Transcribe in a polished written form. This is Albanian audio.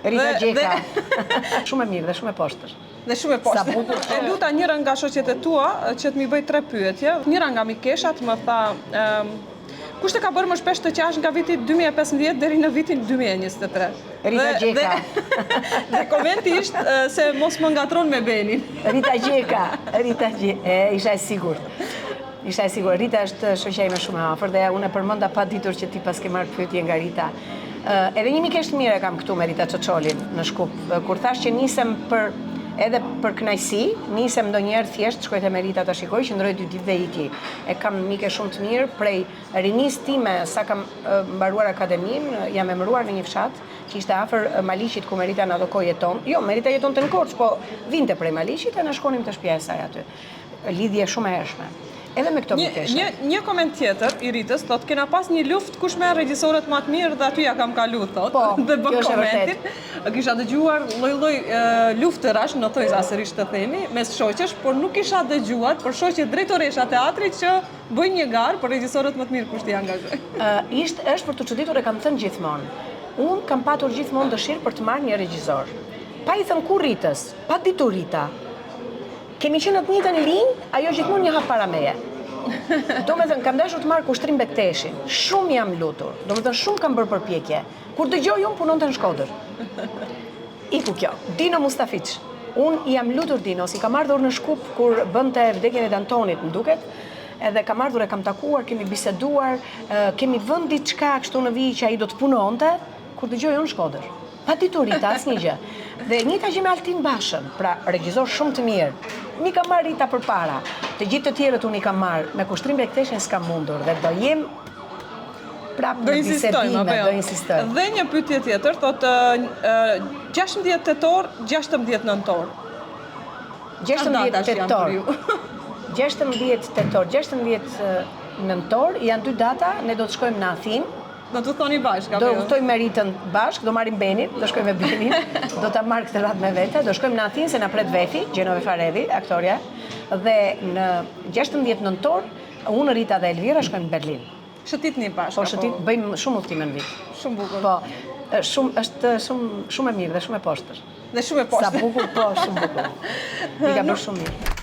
Rita Gjeka. Shumë e mirë dhe shumë e poshtër. Dhe shumë e poshtër. Sa bukur. E luta njërën nga shoqet e tua që të m'i bëj tre pyetje. Njëra nga mikeshat më tha, kush të ka bërë më shpesh të qash nga viti 2015 deri në vitin 2023? Rita Gjeka. Dhe, dhe komenti ishte se mos më ngatërron me Benin. Rita Gjeka, Rita Gjeka, e, isha e sigurt. Isha e sigurt. Rita është shoqja ime shumë e afërt dhe unë e përmenda pa ditur që ti paske marrë pyetje nga Rita. Edhe një mikeshë të mirë e kam këtu me Rita Çoçolin në Shkup. Kur thashë që nisem për edhe për kënaqësi, nisem ndonjëherë thjesht shkoj te Merita ta shikoj, qëndroj dy ditë dhe iki. E kam mike shumë të mirë prej rinisë time sa kam mbaruar akademinë, jam emëruar në një fshat që ishte afër Maliqit ku Merita në ato kohë jeton. Jo, Merita jetonte në Korçë, po vinte prej Maliqit e ne shkonim te shtëpia e saj aty. Lidhje shumë e hershme. Edhe me këto mikesha. Një, një koment tjetër i Ritës, thot, kena pas një luft kush merr regjisorët më të mirë dhe aty ja kam kalu, thot. Po, dhe bën kjo është e komentin. Kisha dëgjuar lloj-lloj luftërash, në thonjëza sërish të themi, mes shoqesh, por nuk kisha dëgjuar për shoqe drejtoresha teatri që bëjnë një garë për regjisorët më të mirë kush t'i angazhojë. Ishte, është për t'u çuditur e kam thënë gjithmonë. Unë kam patur gjithmonë dëshirë për të marrë një regjisor. Pa i thënë kurrë Ritës, pa ditur Rita. Kemi qenë në të njëjtën linjë, ajo gjithmonë një hap para meje. Domethënë, kam dashur të marr Kushtrim Bekteshin. Shumë jam lutur. Domethënë, shumë kam bërë përpjekje. Kur dëgjoj unë punonte në Shkodër. Iku kjo. Dino Mustafic. Unë i jam lutur Dinos, i kam ardhur në Shkup kur bënte vdekjen e Dantonit, më duket, edhe kam ardhur e kam takuar, kemi biseduar, kemi vënë diçka kështu në vijë që ai do të punonte, kur dëgjoj unë Shkodër. Pa ditur Rita asnjë gjë. Dhe e njëjta gjë me Altin Bashën, pra regjisor shumë të mirë. M'i ka marrë Rita përpara. Të gjithë të tjerët unë i kam marrë, me Kushtrim Bekteshin s'kam mundur dhe do jem prapë Do në insistojmë, bisedime, apo jo? do insistoj. Dhe një pyetje tjetër, thotë 16 tetor, 16 nëntor. 16 datash janë tetor. për ju? 16 tetor, 16 nëntor janë dy data, ne do të shkojmë në Athinë. Do të udhëtoni bashkë, apo Do jo? udhëtojmë me Ritën bashkë, do marrim Benin, do shkojmë me Benin, do ta marr këtë radhë me vete, do shkojmë në Athinë se na pret Vefi, Genoveva Revi, aktorja, dhe në 16 nëntor, unë, Rita dhe Elvira shkojmë në Berlin. Shëtitni bashkë, Po apo? shëtit, bëjmë shumë udhëtime në vit. Shumë bukur. Po, shumë, është shumë, shumë e mirë dhe shumë e poshtër. Dhe shumë e poshtër. Sa bukur, po, shumë bukur. I ka bërë shumë mirë.